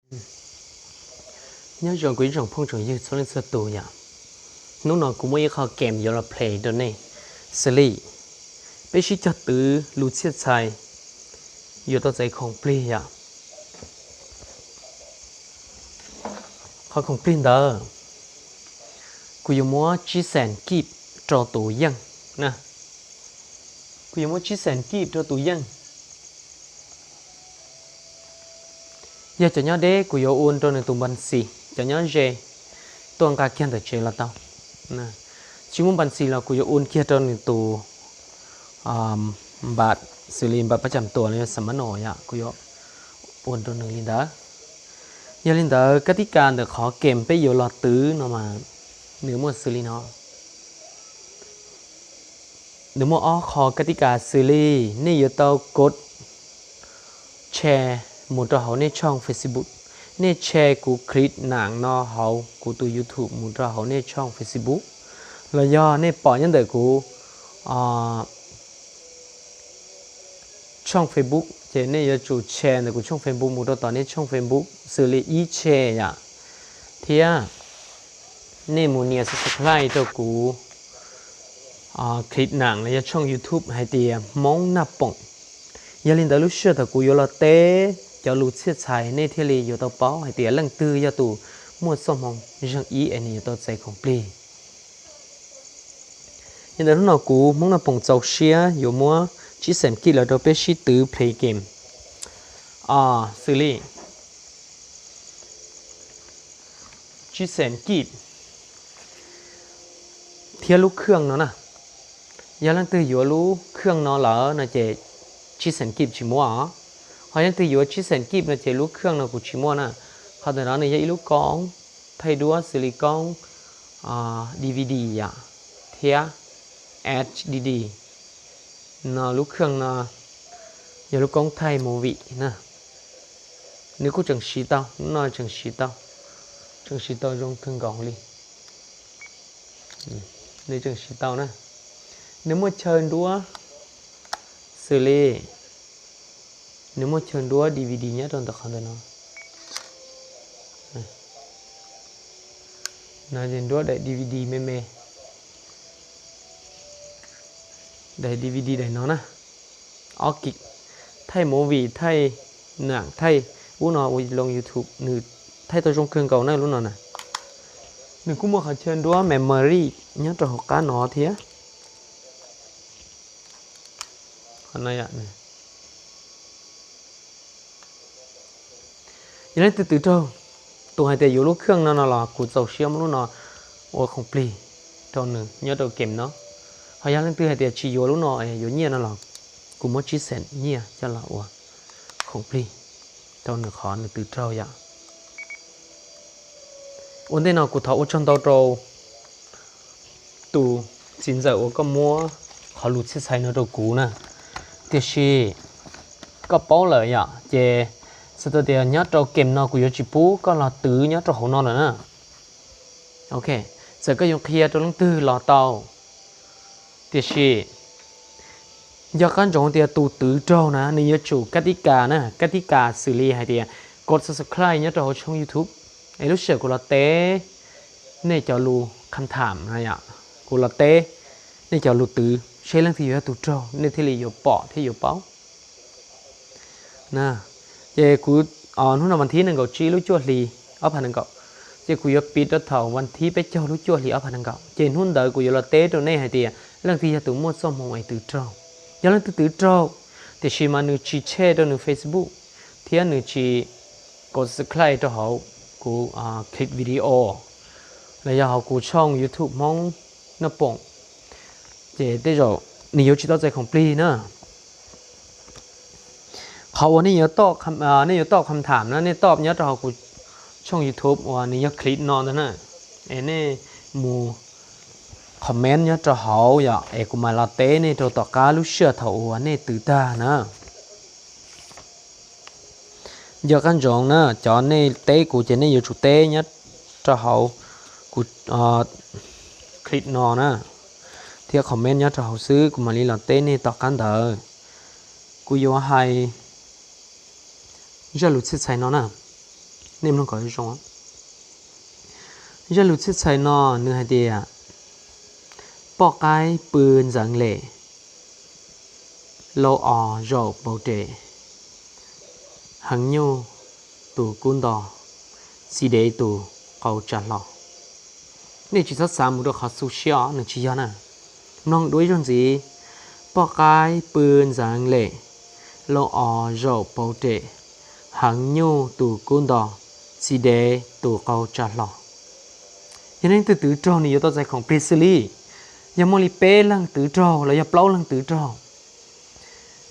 Nyob zoo kuv ib tsoom phooj tsoom ywg txhua leej txhua tus yom. Hnub no kuv muaj ib qho game yuav los play rau nej. Xws li peb sib cog twv lus txhiaj txhais yuav tau txais khoom plig yom. Qhov khoom plig ntawd kuv yuav muab tsib xees kib rau tus yeej na. Kuv yuav muab tsib xees kib rau tus yeej. Yog cov nyob deb kuv yuav ua rau nws tus npas xis, cov nyob ze tuaj nqa kiag ntawm tsev los tau. Tsis muaj npas xis los kuv yuav ua kiag rau nws tus npam, xws li npam pab cam tuas los yog xam mab no yom, kuv yuav ua rau nws li ntawd. Yog li ntawd kab tib kas ntawm qhov game peb yuav los twv no mas nws muaj xws li no. Nws muaj ob qho kab tib kas xws li nej yuav tau kov share mus rau hauv nej tshooj Facebook. Nej share kuv clip nam no hauv kuv tus YouTube mus rau hauv nej tshooj Facebook, los yog nej pom nyob ntawm kuv tshooj Facebook ces nej yuav tsum share ntawm kuv tshooj Facebook mus rau tom nej tshooj Facebook xws li ib share yom, thiab nej mus nias subscribe rau kuv clip nam los yog tshooj YouTube hais tias Hmoob Naj Poom. Yog li ntawd lub sij hawm thaum kuv yuav los teb cov lus txhiaj txhais nej thiaj li yuav tau paub hais tias leej twg yog tus muaj txoj hmoo zeeg ib es nws yuav tau txais khoom plig. Yog li ntawd hnub no kuv Hmoob Naj Poom txaus siab yuav muab tsib xees kib los rau peb sib twv play game. Xws li tsib xees kib thiab lub khaj no na. Yog leej twg yuav lub khaj no lawm no ces tsib xees kib tsis muaj os. Ho yog leej twg yuav tsib xees kib no ces lub khaj no kuv tsis muaj na. Qhov ntawm no nws yog ib lub koob thaij duab xws li koob DVD yom, thiab HDD. No lub khaj no yog lub koob thaij movie na. Nws kuj tseem siv tau, lub no tseem siv tau, tseem siv tau zoo kawg nkaus li. Nws tseem siv tau na. Nws muaj chaw nruab xws li, nws muaj chaw nruab DVD nyob rau ntawm qhov ntawm no. No ces nruab daim DVD me me, daim DVD daim no na, ob kis, thaij movie, thaij nam, thaij ub no ua loo YouTube, nws thaij tau zoo kawg nkaus na lub no na. Nws kuj muaj qhov chaw nruab memory nyob rau hauv qab no thiab. Yog leej twg twv raug, tus hais tias yuav lub khaj no no los kuv txaus siab muab lub no ua khoom plig rau nws nyob rau game no. Ho yog leej twg hais tias tsis yuav lub no, yuav nyiaj no los kuv muab tsib xees nyiaj coj los ua khoom plig rau nws qhov nws twv raug yom. Ua ntej no kuv thov ua tsaug ntau rau tus txiv ntxawm uas koj muab qhov lus txhiaj txhais no rau kuv na. Tiam sis koj paub lawm yom, ces txhais tau tias nyob rau game no kuv yuav tsis pub koj los twv nyob rau hauv no lawm na. Ok, txawm koj yuav qhia rau leej twg los tau, tiam sis nco qab ntsoov tias tus twv raug na nws yuav tsum kab tib kas na, kab tib kas xws li hais tias kov subscribe nyob rau hauv tshooj YouTube, es lub sij hawm kuv los teb nej cov lus kham tham na yom, kuv los teb nej cov lus twv seb leej twg yuav yog tus raug nej thiaj li yuav pom thiab yuav paub. Ces kuv, hnub no vas thib nees nkaum tsib lub cuaj hlis ob phav nees nkaum, ces kuv yuav piv rau thaum vas thib peb caug lub cuaj hlis ob phav nees nkaum, ces hnub ntawd kuv yuav los teb rau nej hais tias leej twg yog tus muaj txoj hmoo es twv raug. Yog leej twg twv raug, tiam sis mas nws tsis share rau nws Facebook, thiab nws tsis kov subscribe rau hauv kuv clip video, los yog hauv kuv tshooj YouTube Hmoob Naj Poom, ces tej zaum nws yuav tsis tau txais khoom plig na. Qhov uas nej yuav toj kham tham na, nej toj nyob rau hauv kuv tshooj YouTube uas nws yog clip no ntag na, es nej mus comment nyob rau hauv yom, es kuv mam los teb nej rau tom qab lub sij hawm thaum uas nej twv tag na. Nco qab ntsoov na, cov nej teb kuv ces nej yuav tsum teb nyob rau hauv kuv clip no na, thiab comment nyob rau hauv xwb, kuv mam li los teb nej tom qab ntawd. Kuv yuav hais zaj lus txhiaj txhais no na. Nej mloog kom zoo. Zaj lus txhij txhais no nws hais tias, poj qaib pw ntxeev lem, laus os zaum pauv rem, heev nyuj tus kub nto, txiv dev tus qau tsa hlo. Nej tsis txhob xav mus rau qhov xu siab os, nws tsis yog na. Mloog dua ib zaug ntxiv, poj qaib pw ntxeev lem, laus os zaum pauv rem, heev nyuj tus kub nto, txiv dev tus qau tsa hlo. Yog leej twg twv raug nws yuav tau txais khoom plig xws li, yog muaj li peb leeg twv raug los yog plaub leeg twv raug,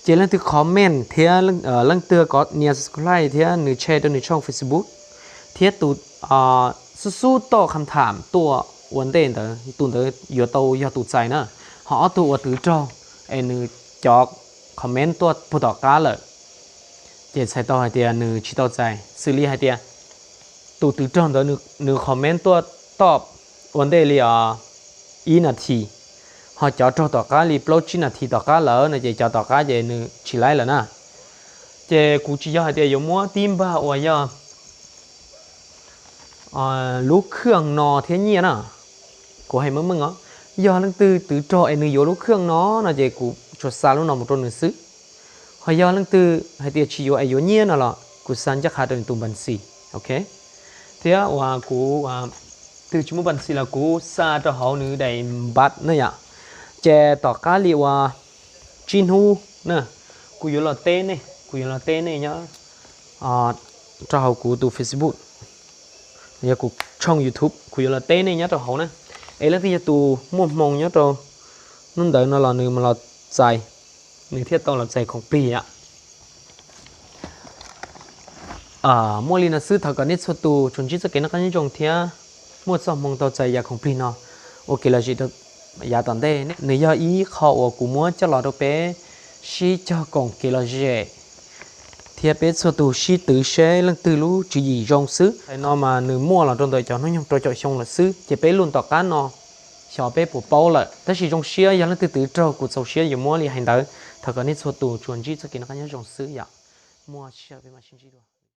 ces leej twg comment thiab leej twg kov nias subscribe thiab nws share rau nws tshooj Facebook, thiab tus xub xub toj kham tham tuaj ua ntej ntawd, tus ntawd yuav tau yog tus txais na. Ho ob tug uas twv raug es nws cov comment tuaj puag tom qab lawm, ces txhais tau hais tias nws tsis tau txais. Xws li hais tias tus twv raug ntawd nws comment tuaj toj ua ntej li os ib nas this, ho cov raug tom qab li plaub tsib nas this tom qab lawm no ces cov tom qab ces nws tsis laib lawm na. Ces kuv tsis yog hais tias yuav muab tib npag uas yog lub khwj no thiab nyiaj na. Kuv hais meej meej os, yog leej twg twv raug es nws yuav lub khwj no no ces kuv tsuas xa lub no mus rau nws xwb. Ho yog leej twg hais tias tsis yuav es yuav nyiaj no los kuv xa ncaj qha rau nws tus npas xis, ok. Thiab uas kuv, twg tsis muaj npas xis los kuv xa rau hauv nws daim npab na yom. Ces tom qab li uas tsib hnub na, kuv yuav los teb nej, kuv yuav los teb nej nyob rau hauv kuv tus Facebook, yog kuv tshooj YouTube, kuv yuav los teb nej nyob rau hauv na. Es leej twg yog tus muaj hmoo nyob rau hnub ntawd no los nws mus los txais, nws thiaj tau los txais khoom plig yom. Muaj li no xwb, thov kom nej txhua tus tsuas ntsib txoj kev noj qab nyob zoo thiab muaj txoj hmoo tau txais yam khoom plig no ua kev lom zem rau yav tom ntej. Nws yog ib qho uas kuv muab coj los rau peb sib cog koom kev lom zem thiab peb txhua tus sib twv seb leej twg lub tswv yim zoo xwb. Tam no mas nws muaj los rau ntawm cov hnub nyoog rau caum xyoo lawm xwb, ces peb lub tom qab no xyov peb puas paub lawm. Tab sis zoo siab yog leej twg twv raug kuv txaus siab yuav muab li hais ntawd. Thov kom nej txhua tus tsuas ntsib txoj kev noj qab nyob zoo xwb yom. Muaj sij hawm peb mam sib ntsib dua.